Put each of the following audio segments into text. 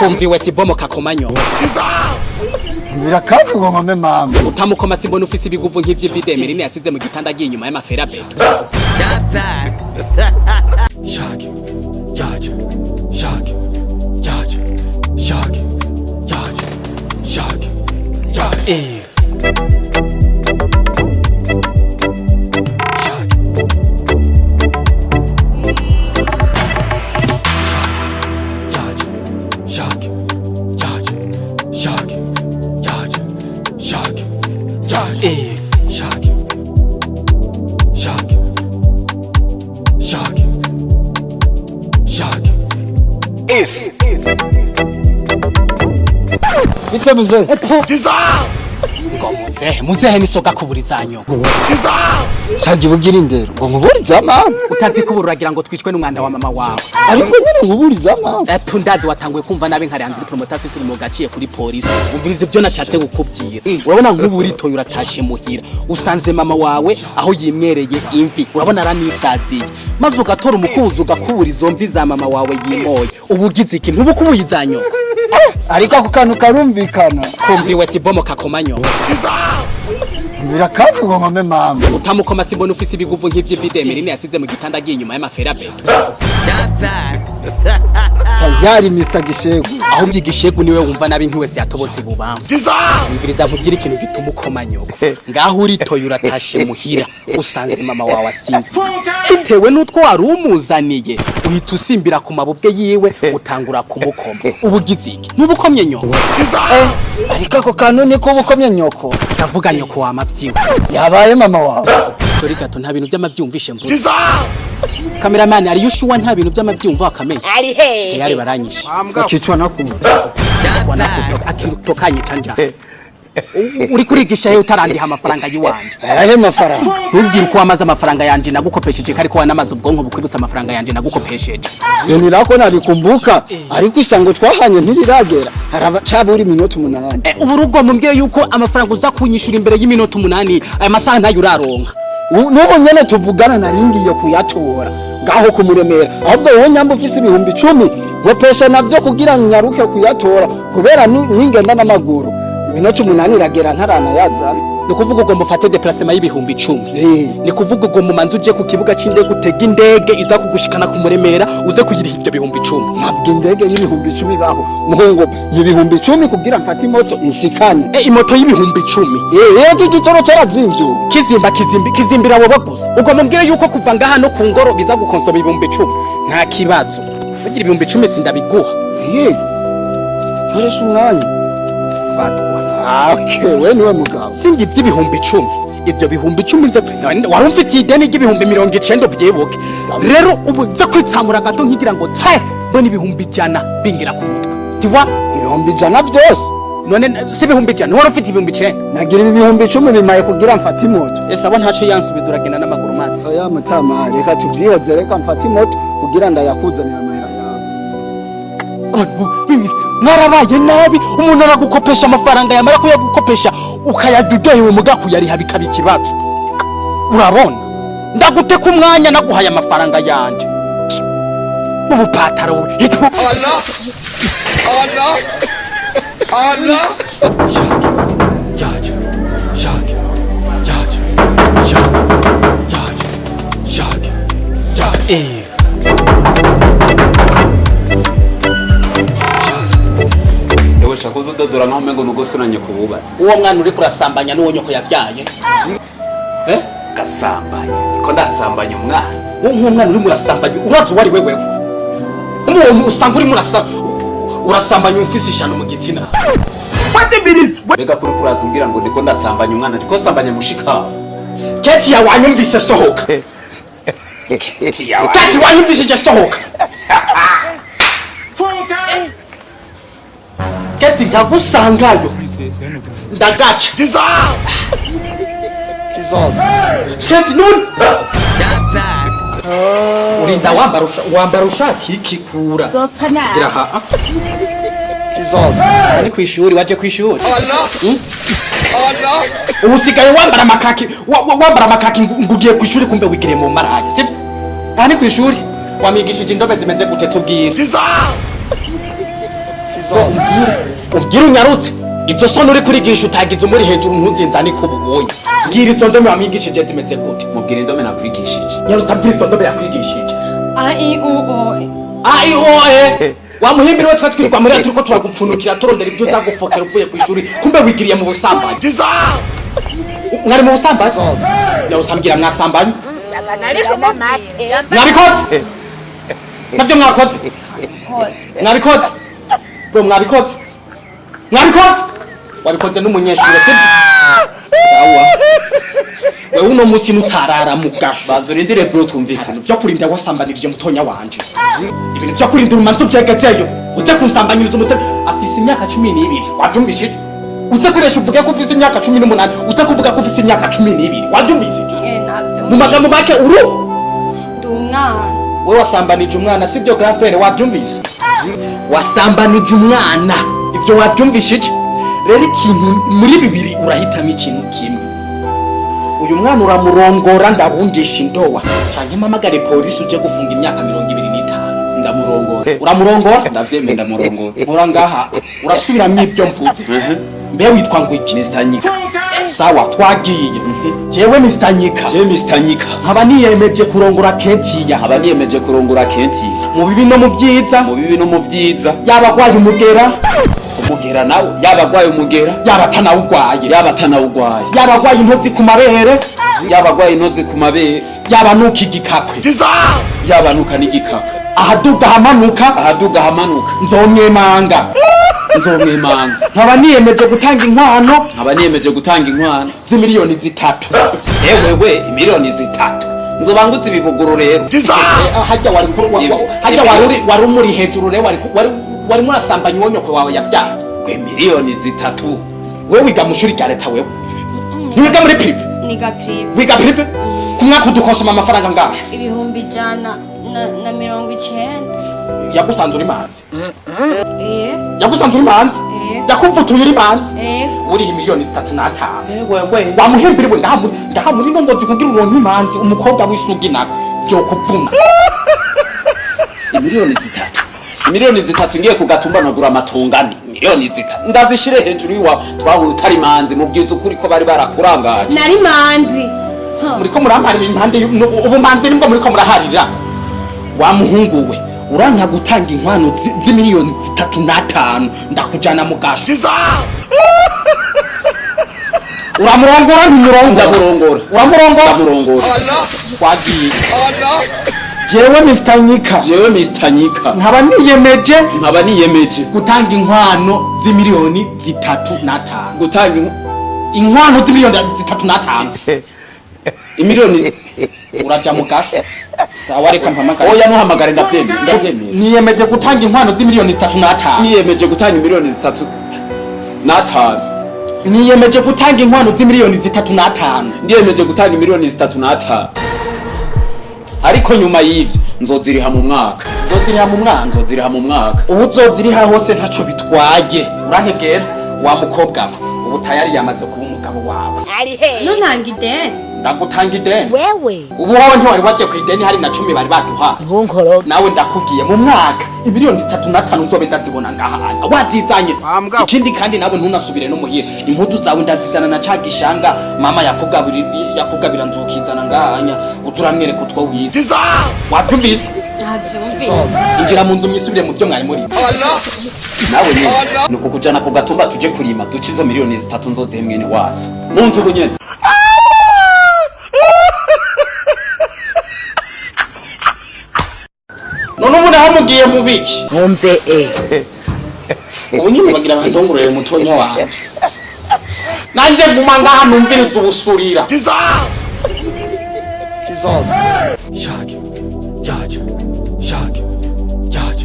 Kumviwe sibomo kakomanyo. Birakaze ngo nkome mama. Utamukoma simbona ufise ibiguvu nk'ivy'ivide Emeline yasize mu gitanda agiye inyuma y'amaferabeto. Shag, yaje, shag, yaje, shag, yaje, shag, yaje. Shag. Shag, yaje, shag, yaje, shag, yaje, shag, yaje. Shag, shag, shag. Shag. Bite muzehe? Ngo muzehe, muzehe nisoga kuburiza nyoko. Shagi bugira indero ngo nkuburize mama. Utazi kubura uragira ngo twicwe n'umwanda wa mama wawe. Ariko nyine nkuburiza mama. Epu ndazi watanguye kumva nabi nka Leandro Promoter afise urumoga aciye kuri polisi. Umviriza ibyo nashatse kukubwira. Urabona nk'ubu uritoye uratashe muhira. Usanze mama wawe aho yimwereye imvi. Urabona aranisaziye. Maze ugatora umukubuzo ugakubura izo mvi za mama wawe yimoye. Ubu ugize iki? Ntubukubuye iza nyoko. Ariko ako kantu karumvikana. Kumviwe sibomo kakomanyo. Birakaze ngo nkome mama. Utamukoma simbona ufise ibiguvu nk'ivy'ivide Emeline yasize mu gitanda agiye inyuma y'amaferabeto. Tayari Mr. Gishegu. Ahubwo igishegu niwe wumva nabi ntiwese yatobotse ibubamfu. Umviriza nkubwire ikintu gituma ukoma nyoko. Ngaho uritoye uratashe muhira usanze mama wawe asinziriye, bitewe n'utwo wari umuzaniye uhita usimbira ku mabubwe yiwe utangura kumukoma. Uba ugize iki? Ntubukomye nyoko. Ariko ako kantu niko ubukomye nyoko. Ndavuga nyoko wamavyiwe. Yabaye mama wawe. Sorry gato, nta bintu by'amavyumvishe mvuze. Kameramani ari yushuwa, nta bintu by'amavyumva wakameye. Ari he? Tayari baranyishe. Akicwa nakumva. Wanakutoka akitokanye canja. Uri kurigisha he utarandiha amafaranga yiwanje? Ayahe mafaranga? Ntubwire uko wamaze amafaranga yanje nagukopesheje, kariko wanamaze ubwonko bukwibutsa amafaranga yanje nagukopesheje. Deni lako nalikumbuka, ariko isango twahanye ntiriragera. Haracabura iminota 8. Ubu rugo mumbwiye yuko amafaranga uza kunyishura imbere y'iminota 8, aya masaha ntayo uraronka. N'ubu nyene tuvugana naringiye kuyatora ngaho kumuremera. Ahubwo wowe nyamba ufise 10,000 nkopesha navyo kugira nyaruke kuyatora, kubera ningenda n'amaguru iminota 8 iragera ntaranayazana. Ni ukuvuga ugomba ufate déplacement y'10,000? Eh. Ni kuvuga ugomba umanze uje ku kibuga c'indege, utege indege iza kugushikana kumuremera, uze kuyiriha ibyo 10,000? Ntabwo indege y'10,000 ibaho muhungu, ni 10,000 kugira mfate imoto inshikane. Imoto y'10,000? Eh, igitoro cyarazimvye ubu. Kizimba kizimbi kizimbira wowe gusa. Ugomba umbwire yuko kuva ngaha no ku ngoro biza gukonsoma 10,000? Nta kibazo, ugira 10,000 sindabiguha. Eh, nkoresha umwanya. Fatwa. Ah, okay, we niwe mugabo. Singa iby'ibihumbi 10, ibyo 10,000 nze wari umfitiye ideni ry'ibihumbi 90, ubyibuke. Rero ubu nza kwitsamura gato nkigira ngo tse mbona 100,000 bingira ku mutwe tiva. 100,000 byose? None si 100,000 wari ufite? 90,000. Nagira ibi 10,000 bimaye kugira mfate imoto. Ese abo ntaco yansubiza, uragenda n'amaguru mazi. Oya mutama, reka tuvyihoze, reka mfate imoto kugira ndayakuzanira amahera yawe. Abantu mwarabaye nabi. Umuntu aragukopesha amafaranga, yamara kuyagukopesha ukayarya uryohewe, muga kuyariha bikaba ikibazo. Urabona ndaguteka umwanya naguhaye amafaranga yanje mu bupataro itu. Shag, yaje, shag, yaje, shag, yaje, shag, yaje. Ewe shaka uza udodora nkaho umengo ni ugosoranye ku bubatsi. Uwo mwana uri kurasambanya n'uwo nyoko yavyaye, eh? Gasambanya ko ndasambanya umwana? Wowe nk'umwana urimo urasambanya, urazi uwo ari we? Wewe umuntu usanga urimo urasambanya ufise ishano mu gitsina. Mbega kuri kuraza umbwira ngo ndiko ndasambanya umwana, ndiko sambanya mushika? Keti ya wanyumvise, sohoka. Keti wanyumvise, sohoka. Keti nkagusangayo ndagaca. Keti none urinda wambara wambara ushaka ikikura gira ha. Aha ni kwishuri, waje kwishuri. Ubu usigaye wambara amakaki, wambara amakaki ngo ugiye kwishuri, kumbe wigiriye mu maraya, sibyo? Aha ni kwishuri. Wamwigishije indobe zimeze gute? Tubwire. Umbwire, umbwire unyarutse. Izo soni uri kurigisha utagize umuri hejuru, ntuzinzane ko ububonye. Mbwira, izo ndome wamwigishije zimeze gute? Mubwira indome nakwigishije. Nyarutsa, mbwira izo ndome yakwigishije. A I U O E. A I O E. Wamuhimbira we, twa twirirwa muri turiko turagupfunukira, turondera ibyo uza gufokera uvuye ku ishuri, kumbe wigiriye mu busambanyi. Mwari mu busambanyi? Nyarutsa, mbwira, mwasambanye? Mwabikoze? Navyo mwakoze? Mwabikoze bro? Mwabikoze? Mwabikoze? Wabikoze n'umunyeshuri, sibyo? Sawa, wewe uno musi nutarara mu gasho. Banza urindire bro, twumvikane. Ibintu byo kurinda wasambanirije mutonya wanje, ibintu byo kurinda urumanza ubyegezeyo, uze kunsambanyiriza umutwe afise imyaka 12, wabyumvishije? Uze kuresha uvuge ko ufise imyaka 18, uze kuvuga ko ufise imyaka 12, wabyumvishije? Eh, navyo. Mu magambo make, uru Ndi umwana. We wasambanije umwana, sibyo? Grand frère, wabyumvise? Wasambanije umwana, ibyo wabyumvishije? Rero ikintu muri bibiri, urahitamo ikintu kimwe: uyu mwana uramurongora, ndabungisha indowa, canke mpamagare polisi uje gufunga imyaka 25. Ndamurongora. Uramurongora? Ndavyemeye, ndamurongora. Nkora ngaha, urasubiramwo ibyo mvuze. Mbe witwa ngo iki? Mr Nyika. Sawa, twagiye. Jewe Mr Nyika, Je Mr Nyika, nkaba niyemeje kurongora Ketiya, nkaba niyemeje kurongora Kenti, mu bibi no mu vyiza, mu bibi no mu vyiza, yaba agwaye umugera, umugera nawe, yaba agwaye umugera, yaba atanawugwaye, yaba atanawugwaye, yaba agwaye intozi ku mabere, yaba agwaye intozi ku mabere, yaba nuka igikakwe, yaba nuka n'igikaka, ahaduga ahamanuka, ahaduga ahamanuka, nzomwemanga. Nzomwemanga. Nkaba niyemeje gutanga inkwano Nkaba niyemeje gutanga inkwano z'imiliyoni 3. Ewewe, imiliyoni 3! Nzobangutse ibibuguru rero. Hajya wari hajya wari umuri hejuru rero, wari murasambanya uwo nyoko wawe yavyara. Gwe, miliyoni 3! Wewe wiga mu shuri rya leta? Wewe ntiwiga muri privé? Niga privé. Wiga privé? Ku mwaka udukosoma amafaranga ngaha? 190,000. Yagusanze uri manzi? Eh. Yagusanze uri manzi? Eh. Yakuvutuye uri manzi? Eh. Uriha miliyoni 35. Ewewe! Wamuhimbiriwe ngaha muri no ngozi kugira uronke imanzi, umukobwa w'isugi nako vyokuvuna. Imiliyoni 3, miliyoni 3! Ngiye ku gatumba nagura amatungane. Miliyoni 3 ndazishire hejuru y'iwawe? Twahuye utari manzi, mubwiza ukuri ko bari barakurangaje. Nari manzi. Ha. Muriko muramparira impande ubu manzi nibwo muriko muraharira. Wa muhungu we, uranka gutanga inkwano z'imiliyoni 35, ndakujana mu gasho. Uramurongora, ntimurongora? Ndamurongora. Uramurongora? Ndamurongora. Wagiye. Jewe Mr Nyika, Jewe Mr Nyika, nkaba niyemeje nkaba niyemeje gutanga inkwano z'imiliyoni 35. Gutanga Inkwano z'imiliyoni 35. Imiliyoni Uraja mu gasho. Sawa, reka mpamagare. Oya, ntuhamagare, ndabyemeye, ndabyemeye. Niyemeje gutanga inkwano z'imiliyoni 35. Niyemeje gutanga miliyoni 35. Niyemeje gutanga inkwano z'imiliyoni 35. Ndiyemeje gutanga miliyoni 35, ariko nyuma y'ibyo nzoziriha mu mwaka. Nzoziriha mu mwaka? Nzoziriha mu mwaka. Ubu uzoziriha hose ntaco bitwaye. Urantegera wa mukobwa we, ubu tayari yamaze kuba umugabo wawe. Ntuntanga ideni. Ndagutanga ideni? Wewe. Ubu wowe ntiwari waje ku ideni, hari na 10 bari baduhaye. Ntunkoroge. Nawe ndakubwiye, mu mwaka imiliyoni 35 nzobe ndazibona ngaha wazizanye. Ikindi kandi nawe ntunasubire no muhira, impuzu zawe ndazizana na ca gishanga mama yakugabira, yakugabira nzokizana ngahanya, uturamwereka utwo wize. Wavyumvise? Navyumvise. Injira mu nzu, mwisubire mu vyo mwari muri. Nawe nyene ni ukukujana ku gatumba tuje kurima, duce izo miliyoni 3, nzozihe mwene wacu mu nzu ubu nyene. None ubu naho mugiye mu biki? Nkumve e. Ubu nyine bagira bandongorere mutonya wanje, nanje nguma ngaha numviriza ubusurira. Shag, yaj, shag, yaj,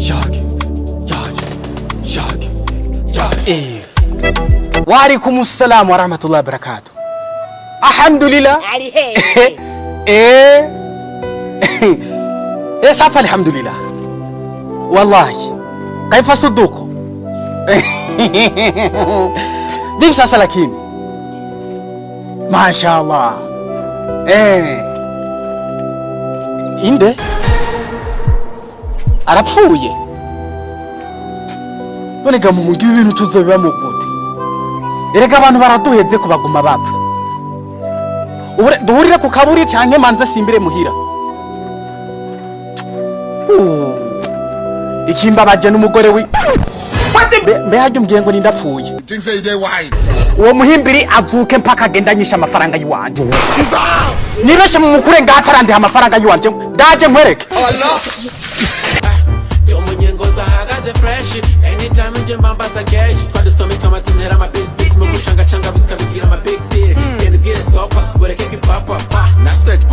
shag, yaj, shag, yaj. وعليكم السلام ورحمة الله وبركاته. الحمد لله. ايه ايه، ça va الحمد لله. والله كيف صدوق vipi sasa lakini mashallah. Eh, inde arapfuye? None ga muhungu, ibi bintu tuzobibamo gute? Erega abantu baraduheze ko baguma bapfa. Duhurire ku kaburi canke manze simbire muhira? Ikimbabaje n'umugore wi mbe harya umbwiye ngo nindapfuye. Uwo muhimbiri avuke mpaka agenda anyisha amafaranga yiwanje. Nibeshe mu mukure ngaho atarandiha amafaranga yiwanje, ndaje nkwereke. Yo munyengo zahagaze fresh. Anytime nje mbambaza cash. Twadusitome tomate ntera ama biz mu gucangacanga bikabigira ama big deal. Genda ubwire sopa, bureke kipapa.